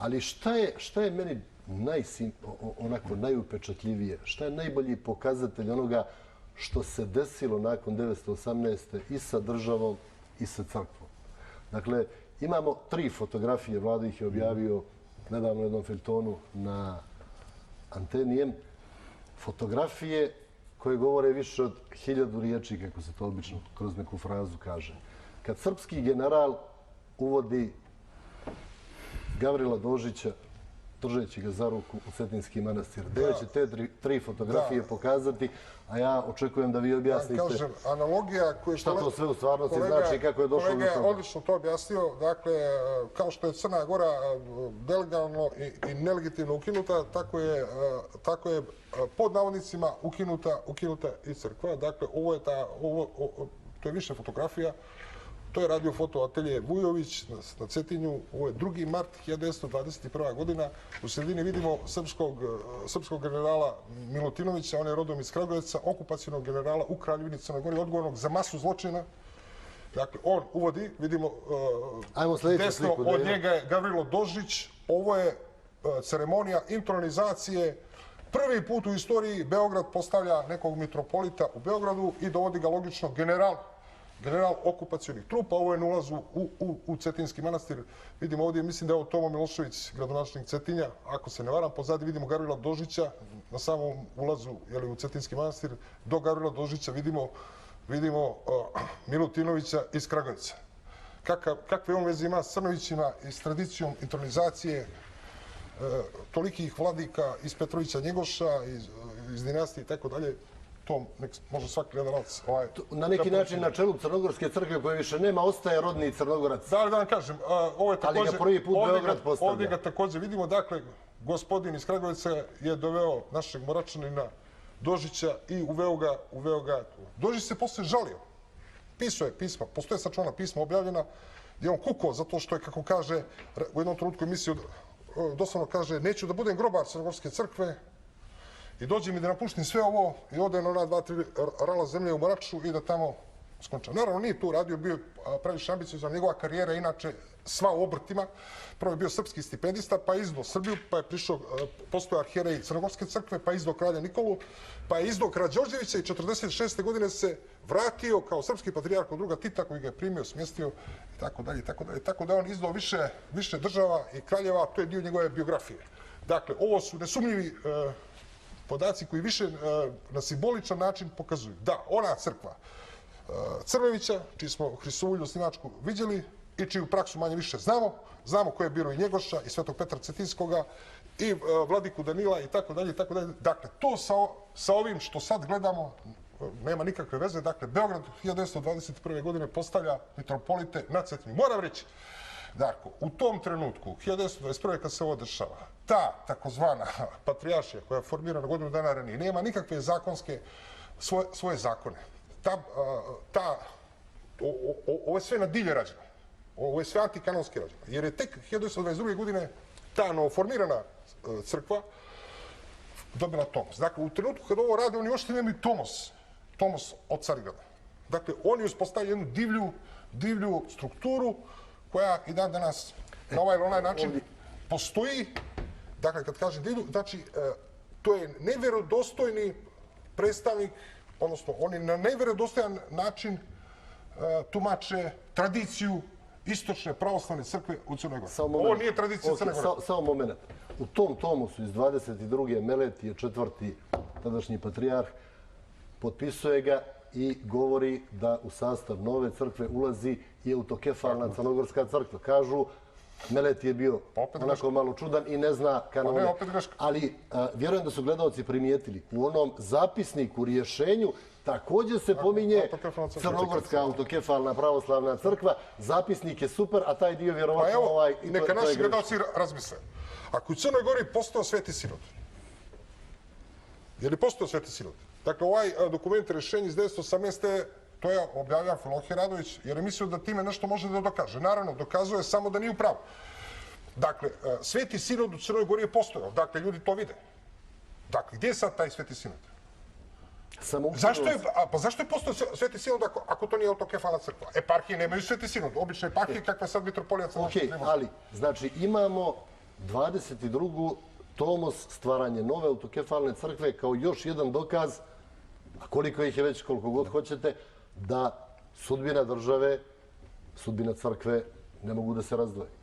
Ali šta je meni onako najupečatljivije, šta je najbolji pokazatelj onoga što se desilo nakon 1918. i sa državom i sa crkvom? Dakle, imamo 3 fotografije, Vlada ih je objavio nedavno u jednom feljtonu na Antenijem, fotografije koje govore više od 1000 riječi, kako se to obično kroz neku frazu kaže. Kad srpski general uvodi Gavrila Dožića, držeći ga za ruku u Cetinski manastir. Gdje će te 3 fotografije pokazati, a ja očekujem da vi objasnite šta to sve u stvarnosti znači i kako je došlo do toga. Kolega je odlično to objasnio. Dakle, kao što je Crna Gora delegalno i nelegitimno ukinuta, tako je pod navodnicima ukinuta i crkva. Dakle, to je više fotografija. To je radio fotoatelje Vujović na Cetinju. Ovo je 2. mart 1921. godina. U sredini vidimo srpskog generala Milutinovića, on je rodom iz Kragujevca, okupacionog generala u Kraljevini Crnoj Gori, odgovornog za masu zločina. Dakle, on uvodi, vidimo desno od njega je Gavrilo Dožić. Ovo je ceremonija intronizacije. Prvi put u istoriji Beograd postavlja nekog mitropolita u Beogradu i dovodi ga logično general okupacionih trupa. Ovo je na ulazu u Cetinski manastir. Vidimo ovdje, mislim da je ovo Tomo Milošević, gradonačelnik Cetinja. Ako se ne varam, pozadi vidimo Gavrila Dožića na samom ulazu u Cetinski manastir. Do Gavrila Dožića vidimo Milutinovića iz Kragujevca. Kakve on veze ima s Crnovićima i s tradicijom intronizacije tolikih vladika iz Petrovića Njegoša, iz dinastije i tako dalje. To može svaki gledalac... Na neki način na čelu Crnogorske crkve koje više nema, ostaje rodni Crnogorac. Da vam kažem, ovo je također... Ali ga prvi put Beograd postavlja. Ovdje ga također vidimo, dakle, gospodin iz Kragujevca je doveo našeg Moračanina Dožića i uveo ga tu. Dožić se posle žalio. Pisao je pisma, postoje sačuvana pisma objavljena, gdje on kukao zato što je, kako kaže, u jednom trenutku emisiju doslovno kaže, neću da budem grobar Crnogorske crkve, i dođe mi da napuštim sve ovo i ode na ona 2-3 rala zemlje u Moraču i da tamo skončam. Naravno, nije tu radio, bio previše ambiciozan. Njegova karijera inače sva u obrtima. Prvo je bio srpski stipendista, pa je izdao Srbiju, pa je prišao, postoje arhijerej Crnogorske crkve, pa je izdao kralja Nikolu, pa je izdao Karađorđevića i 1946. godine se vratio kao srpski patrijarh kod druga Tita koji ga je primio, smjestio i tako dalje. Tako da on izdao više država i kraljeva, to je dio njegove biografije. Dakle, ovo su nesumnjivi podaci koji više na simboličan način pokazuju da ona crkva Crvevića, čiji smo Hristovolju snimačku vidjeli i čiju praksu manje više znamo ko je biro i Njegoša i Svetog Petra Cetinskoga i Vladiku Danila i tako dalje. Dakle, to sa ovim što sad gledamo nema nikakve veze. Dakle, Beograd 1921. godine postavlja mitropolite na Cetinju. Moram reći, dakle, u tom trenutku, 1921. kad se ovo dešava, ta takozvana patrijaršija koja je formirana godinu dana ranije, nema nikakve zakonske svoje zakone. Ovo je sve na dilje rađeno. Ovo je sve antikanonski rađeno. Jer je tek 1922. godine ta novoformirana crkva dobila tomos. Dakle, u trenutku kad ovo rade, oni uopšte nemaju tomos od Carigrada. Dakle, oni uspostavljaju jednu divlju strukturu koja i dan danas na ovaj ili onaj način postoji. Dakle, kad kažem divlju, znači, to je nevjerodostojni predstavnik, odnosno, oni na nevjerodostojan način tumače tradiciju istočne pravoslavne crkve u Crnoj Gori. Ovo nije tradicija Crne Gore. Samo moment. U tom tomusu iz 22. Meletije, četvrti tadašnji patrijarh, potpisuje ga i govori da u sastav nove crkve ulazi i autokefalna Crnogorska crkva. Kažu, Melet je bio onako malo čudan i ne zna kanone. Ali vjerujem da su gledalci primijetili. U onom zapisniku, rješenju, također se pominje Crnogorska autokefalna pravoslavna crkva. Zapisnik je super, a taj dio vjerovatno... Neka naši gledalci razmisle. Ako u Crnoj Gori postao Sveti Sinod, je li postao Sveti Sinod? Dakle, ovaj dokument rješenja iz 1918. to je objavio Amfilohije Radović, jer je mislio da time nešto može da dokaže. Naravno, dokazuje samo da nije u pravu. Dakle, Sveti Sinod u Crnoj Gori je postojao. Dakle, ljudi to vide. Dakle, gdje je sad taj Sveti Sinod? Zašto je postao Sveti Sinod ako to nije autokefalna crkva? Eparhije nemaju Sveti Sinod. Obične eparhije kakva je sad mitropolija Crnogorska. Okej, ali, znači, imamo 22. tomos, stvaranje nove autokefalne crkve kao još jedan dokaz, a koliko ih je već, koliko god hoćete, da sudbina države, sudbina crkve ne mogu da se razdvoje.